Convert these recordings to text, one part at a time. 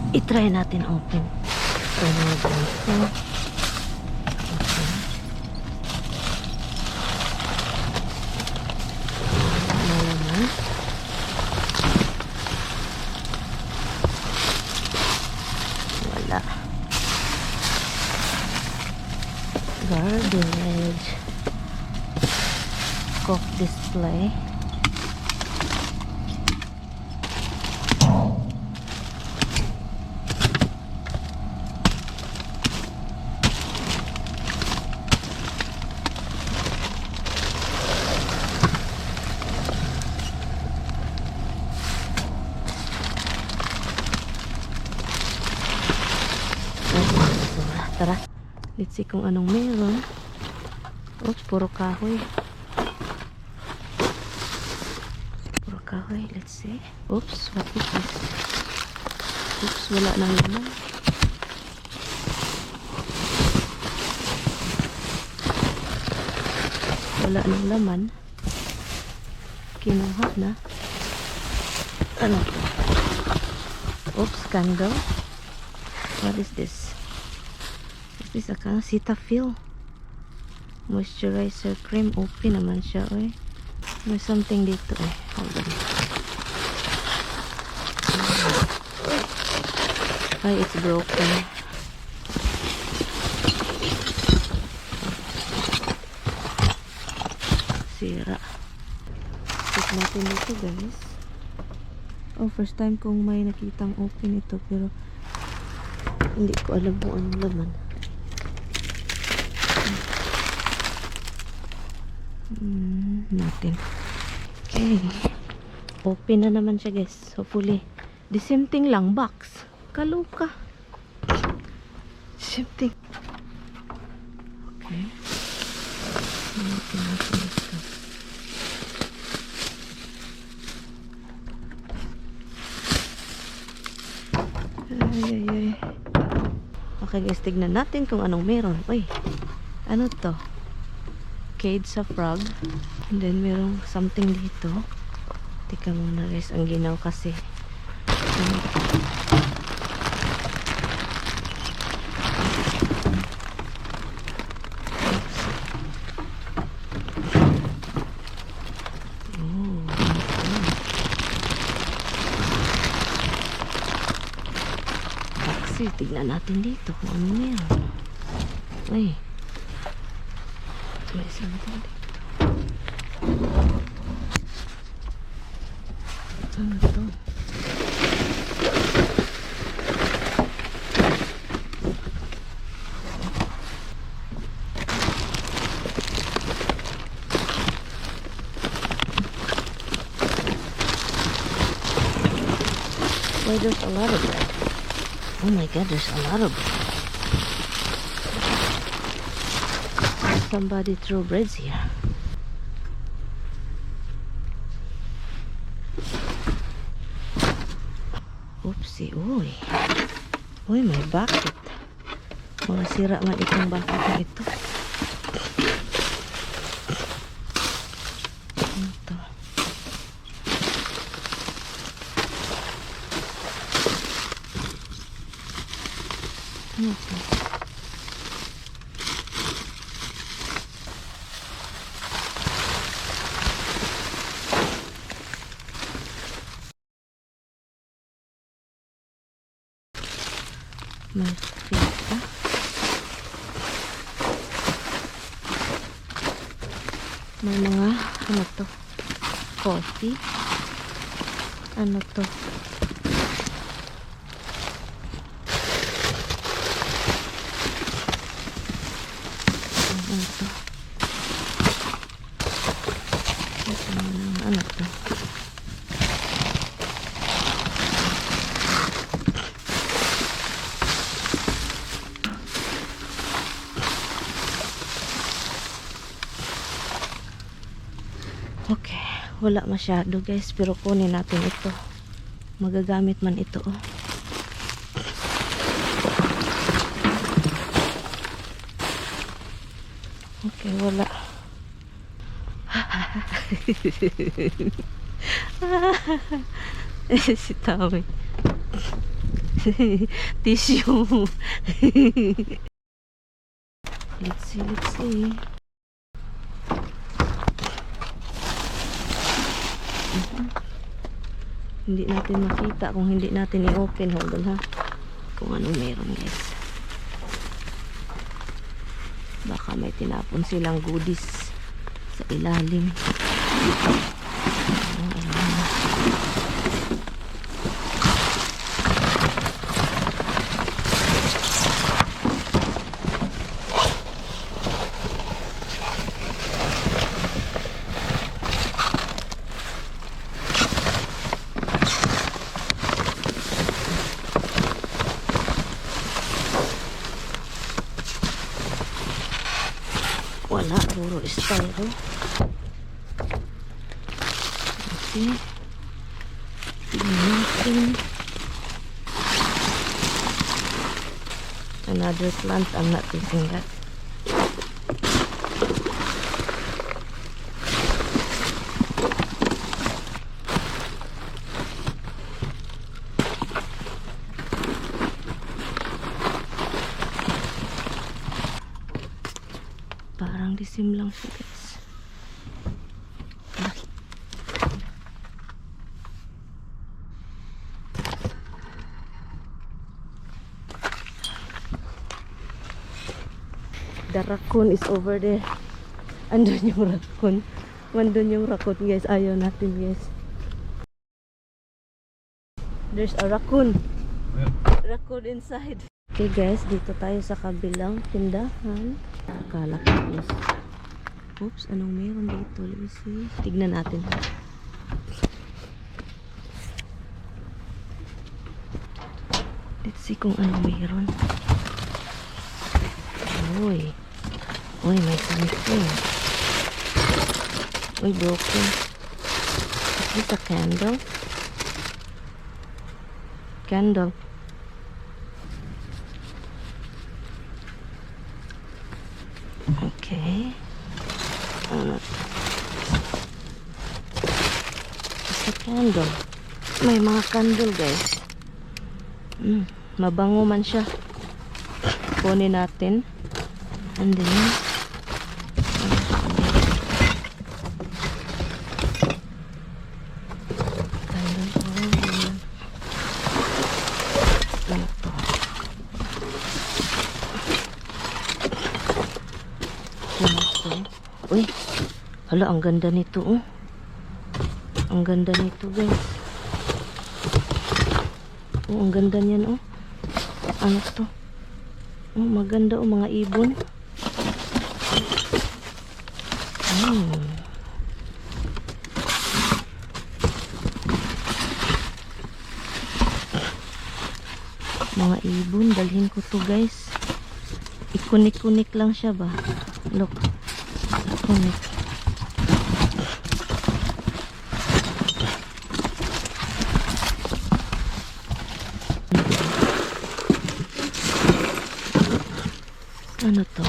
I-try natin open. Ito mga ganito. Malaman. Wala. Garbage. Cock display. Tara, let's see kung anong meron. Oops, puro kahoy. Puro kahoy, let's see. Oops, what is this? Oops, wala nang laman. Wala nang laman. Kinuha na. Ano? Oops, candle. What is this? Is this a Cetaphil moisturizer cream? Open naman siya, oy. May something dito, eh. Hold on. Ay, it's broken. Sira. Check natin dito, guys. Oh, first time kong may nakitang open ito, pero hindi ko alam kung anong laman. Natin. Okay. Open na naman siya, guys. Hopefully. The same thing lang. Box. Kaluka. Same thing. Okay. Open natin ito. Ay. Okay, guys. Tignan natin kung anong meron. Uy. Ano to? Cage sa frog. And then merong something dito. Tika muna, guys, ang ginaw kasi. Taxi, tignan natin dito kung ano meron. Ay, may something dito. Ano to? Why there's a lot of bread? Oh my god, there's a lot of bread. Somebody threw breads here. Oopsie, uy. Uy, may bucket. Mga sira man itong bucket na ito. Ano to? Ano to? May pizza. May mga ano to? Coffee. Ano to? Ano to? Ano to? Okay, wala masyado, guys, pero kunin natin ito. Magagamit man ito, oh. Okay, wala. Si Tommy. Tissue. Let's see, let's see. Hindi natin makita kung hindi natin i-open. Hold on ha. Kung anong meron guys. Baka may tinapon silang goodies sa ilalim. Wala, puro styro. Okay. Tingnan natin. Another plant, I'm not taking that. Parang disim lang siya guys. The raccoon is over there. Andun yung raccoon. Andun yung raccoon guys. Ayaw natin guys. There's a raccoon. Raccoon inside. Okay guys, dito tayo sa kabilang tindahan. Akala ko guys. Oops, anong meron dito? Let me see. Tignan natin. Let's see kung anong meron. Uy. Uy, may something. Uy, broken. Is this a candle? Candle. Okay. It's a candle. May mga candle guys. Mabango man siya. Kunin natin. And then uy, hala, ang ganda nito oh. Ang ganda nito guys. Oh, ang ganda niyan oh. Ano to? Oh, maganda oh, mga ibon. Mga ibon, dalhin ko to guys. Ikunik-kunik lang siya ba? Look. Ikunik. Ano to?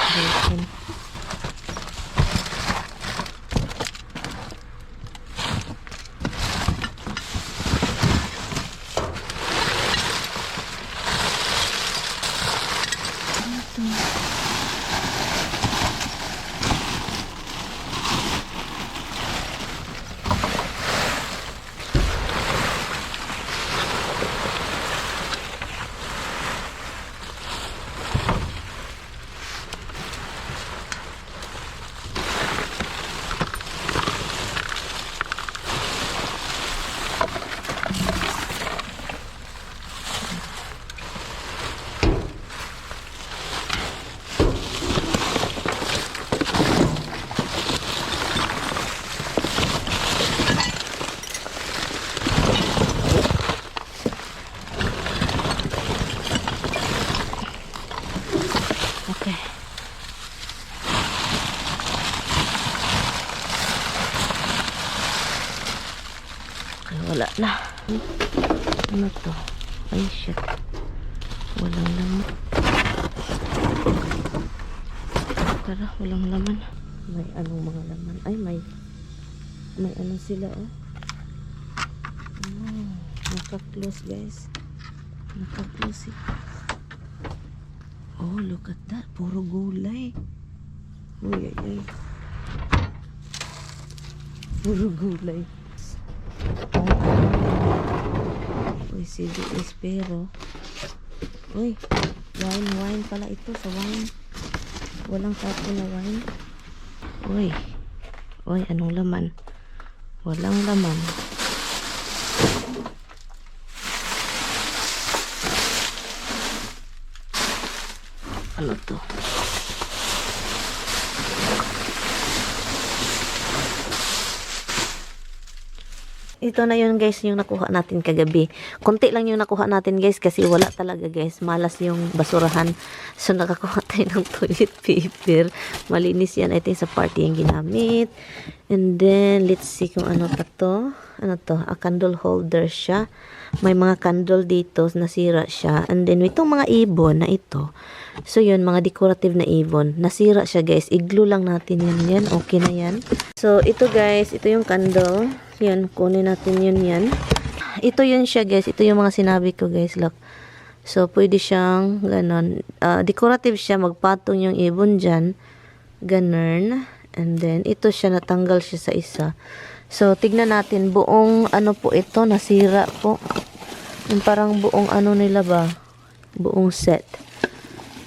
Broken. wala na. Ano to? Ay, shit. Walang laman. Tara, walang laman. May anong mga laman? Ay, may ano sila, oh. Oh, naka-close, guys. Naka-close, eh. Oh, look at that. Puro gulay. Uy, ay, ay. Puro gulay. Uy, CDS pero. Uy, wine pala ito. Sa wine. Walang tapo na wine. Uy, anong laman? Walang laman. Ano to? Ito na yun guys, yung nakuha natin kagabi. Konti lang yung nakuha natin guys kasi wala talaga guys. Malas yung basurahan. So nakakuha tayo ng toilet paper. Malinis yan. Ito yung sa party yung ginamit. And then, let's see kung ano pa to. Ano to? A candle holder siya. May mga candle dito. Nasira siya. And then, itong mga ibon na ito. So yun, mga decorative na ibon. Nasira siya guys. I-glue lang natin yan. Okay na yan. So ito guys, ito yung candle. Yan, kunin natin yun yan. Ito yun siya guys. Ito yung mga sinabi ko guys. Look. So pwede siyang ganon. Decorative siya. Magpatong yung ibon dyan. Ganon. And then ito siya, natanggal siya sa isa. So tignan natin. Buong ano po ito. Nasira po. Yung parang buong ano nila ba. Buong set.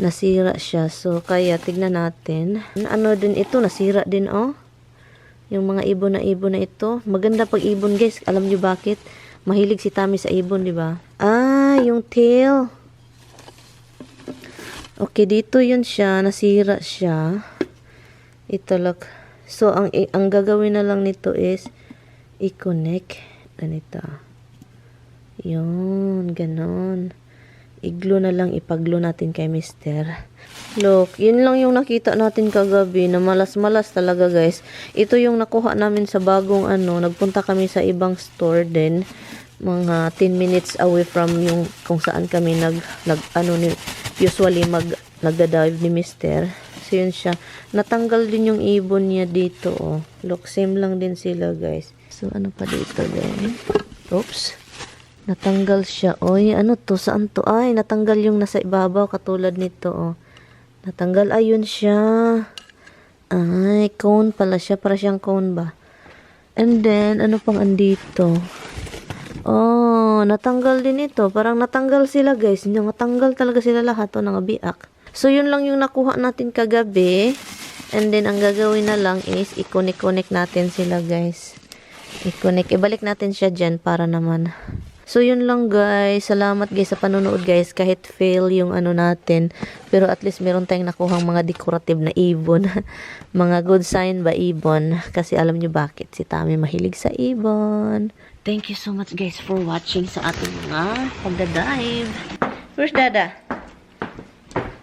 Nasira siya. So kaya tignan natin. Ano din ito. Nasira din oh. Yung mga ibon na ito. Maganda pag ibon guys. Alam nyo bakit? Mahilig si Tami sa ibon, di ba? Ah, yung tail. Okay, dito yun siya. Nasira siya. Ito look. So, ang gagawin na lang nito is i-connect. Ganito. Yun, ganon. I-glue na lang, ipag-glue natin kay Mister. Look, yun lang yung nakita natin kagabi na malas-malas talaga guys. Ito yung nakuha namin sa bagong ano, nagpunta kami sa ibang store din. Mga 10 minutes away from yung kung saan kami usually nagda-dive ni Mister. So yun siya. Natanggal din yung ibon niya dito oh. Look, same lang din sila guys. So ano pa dito din? Oops. Natanggal siya. Oy, ano to? Saan to? Ay, natanggal yung nasa ibabaw katulad nito, oh. Natanggal. Ayun siya. Ay, cone pala siya. Para siyang cone ba? And then, ano pang andito? Oh, natanggal din ito. Parang natanggal sila, guys. Natanggal talaga sila lahat, oh, ng biak. So, yun lang yung nakuha natin kagabi. And then, ang gagawin na lang is, i-connect natin sila, guys. I-connect. Ibalik natin siya dyan para naman. So, yun lang guys. Salamat guys sa panonood guys. Kahit fail yung ano natin. Pero at least meron tayong nakuhang mga decorative na ibon. Mga good sign ba ibon? Kasi alam nyo bakit. Si Tami mahilig sa ibon. Thank you so much guys for watching sa ating mga pagdadive. Where's Dada?